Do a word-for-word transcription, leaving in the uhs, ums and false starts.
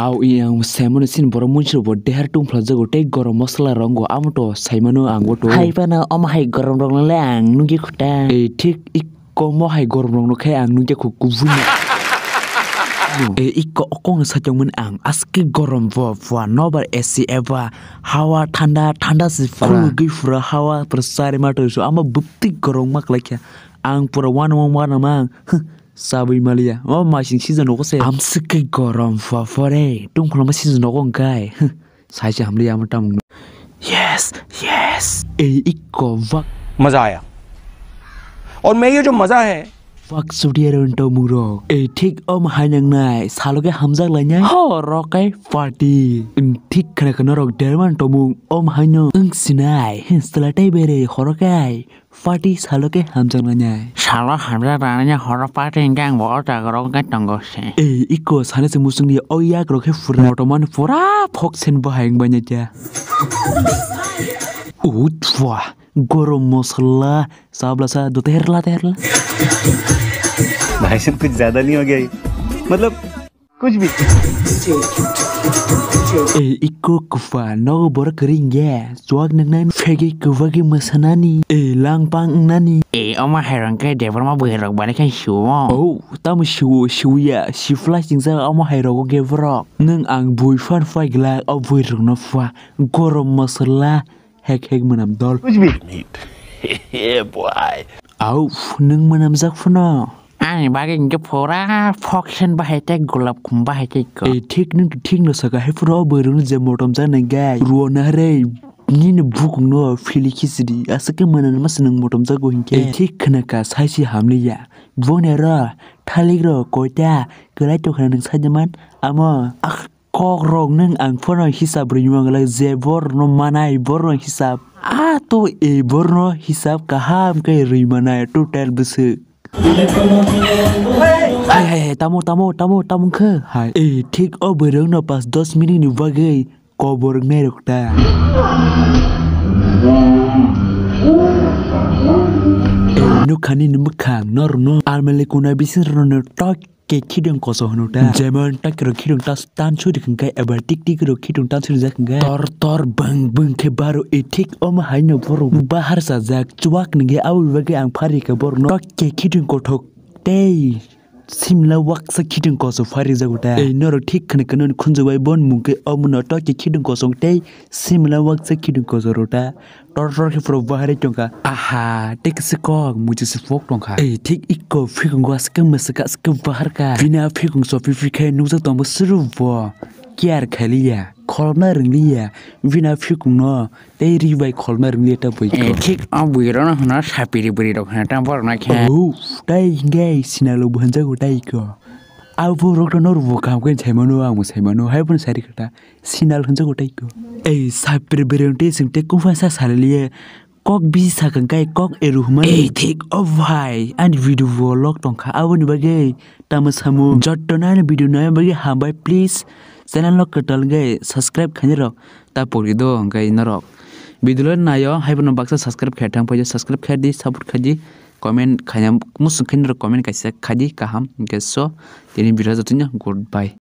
Au i ang saimano sin borok munsiro bo dehar tungphlajago tei gorom masala rongo amo to saimano ang bo to. Hai phano omo hai gorom rokno le ang nugwi khuta. Ei thik ik komo hai gorom rokno khe ang nugya khu kubui no. Ei ik ko okong no saitongmani ang aske gorom bo pua nobar A C eba hawa thanda thanda si pura. Khulugwi pura hawa pura sari ma tongsu amo bwtwi gorom ma klaikha. Ang pura wanama wanama ang. Sabwi maliya. O masing season nogo se. Amswkhe gorom phaphore. Tungphulama season nogo wngkai. Saise hamliya ama tamung. Yes, yes. Ei ikko bak. मजा आया। और मैं ये जो मजा है। Bak sudiyaro tomung rok. Ei thik om hainang nai. Saloke hamjak lainai. Ho rokai party. Thik khana khana rok derman tomung om haino. Wng sinai. Selatai bere horokai. Party salo khe hamjaknai. Salo hamjaknai horo party hingke ang bo o jaga rok wngkhe tongo se. Ei, iko sani se musungni o yak rok khe pura motomani pura phok sen bahai wngbai nai kya. Utwa, gorom mosola, sabla sa, do terla terla. भाई साहब कुछ ज्यादा नहीं हो गया ये? मतलब कुछ भी। Ei, iko kwpha, nogo borok kwrwi hingye, chuak nwngnai, phegwi kwbagwi mwsanani, ei, langpang wngnani. Ei, omo hai rok khe Debbarma bwrwi rok bai khe siwo. Oh, tamo siwo, siwiya, sifla singjak omo hai rogo khe borok. Nwng ang bui phan phai glak, o bui rokno pha, gorom mosola, Hek hek mwnam dol. Kuch bhi. Meat. Yeah, boy. Au, nwng mwnamjak phano. Ani bagwi hwnkhe pura phoksen bahai tei golap khum bahai tei ko. Ei, thik nwng thik no saka, hai phuru o bwrwino je motom jaknai gai. Ruo na re, nini bukungno phili khichdi. Aswk khe mwnanma se nwng motom jago hinkhe. Ei, thik khna ka, saisi hamliya. Boni ro, thalik ro, koita, kwlai tongkha nwng saida man, amo. Ak. Kokrok nwng ang phano hisab rwimang glak je borokno manai borokno hisab. A to e borokno hisab kaham khe rwi manai total bwswk. Hai hai hai tamo tamo tamo tamo khe hai. E thik o bwrwkno pas dos minute ni bagwi kobor wngnai rok ta. E nukha nini mwkhang norokno almali kuna bising rwno tok. Ke khidong koso hwno ta. Jemon takiro khidong tas tan suri khwngkhe eba tik tik ro khidong tan suri jak khwngkhe. Tor tor bwng bwng khe baro e thik omo haino borok bahar sajak chuak ningkhe aboni bagwi ang phari kha borokno. Tok ke khidong kothok tei simla waksa khidong koso phari jago ta. Ei norok thik khwna khwna khunju bai bon mungkhe omono tok ke khidong kosong tei simla waksa khidong koso ro ta. Tor tor khe pura bahari tongkha. Aha, tei kisa kok muitu se pok tongkha. Ei, thik iko phikung go aske mwswk aske bahar ka. Bini a phikung sopi phikhe nukjak tongo suru bo. Care khailiya, kholna rwngliya. Bini a phikung no tei ri bai kholna rwngliya ta bui ko. Ei, thik o bui rok no hwno sapiri bwrwi rok hwno ta borok no khe. Oh, tai hingai sinalo bhanjago tai ko. Abo rok no norok bo kaham khe saimano, ang bo saimano, hai bono sari kha ta. Sinal hwnjago tei ko. Ei, sapre bereng tei chwng tei kufang sa salaliye. Kok bisi sakang kai kok eru hwnmani. Ei, thik o bhai, ani video bo log tongkha, aboni bagwi tamo samung. Jotto no ani video nai bagwi hambai, please channel no kwtal wngwi subscribe khainai rok ta pori do hwnkhe norok. Video lo naio, hai bono baksa subscribe khai thang paija, subscribe khai di, support khai di, comment khaina musung khe norok comment kaisa khai di kaham, hwnkhe so tini video jotono goodbye.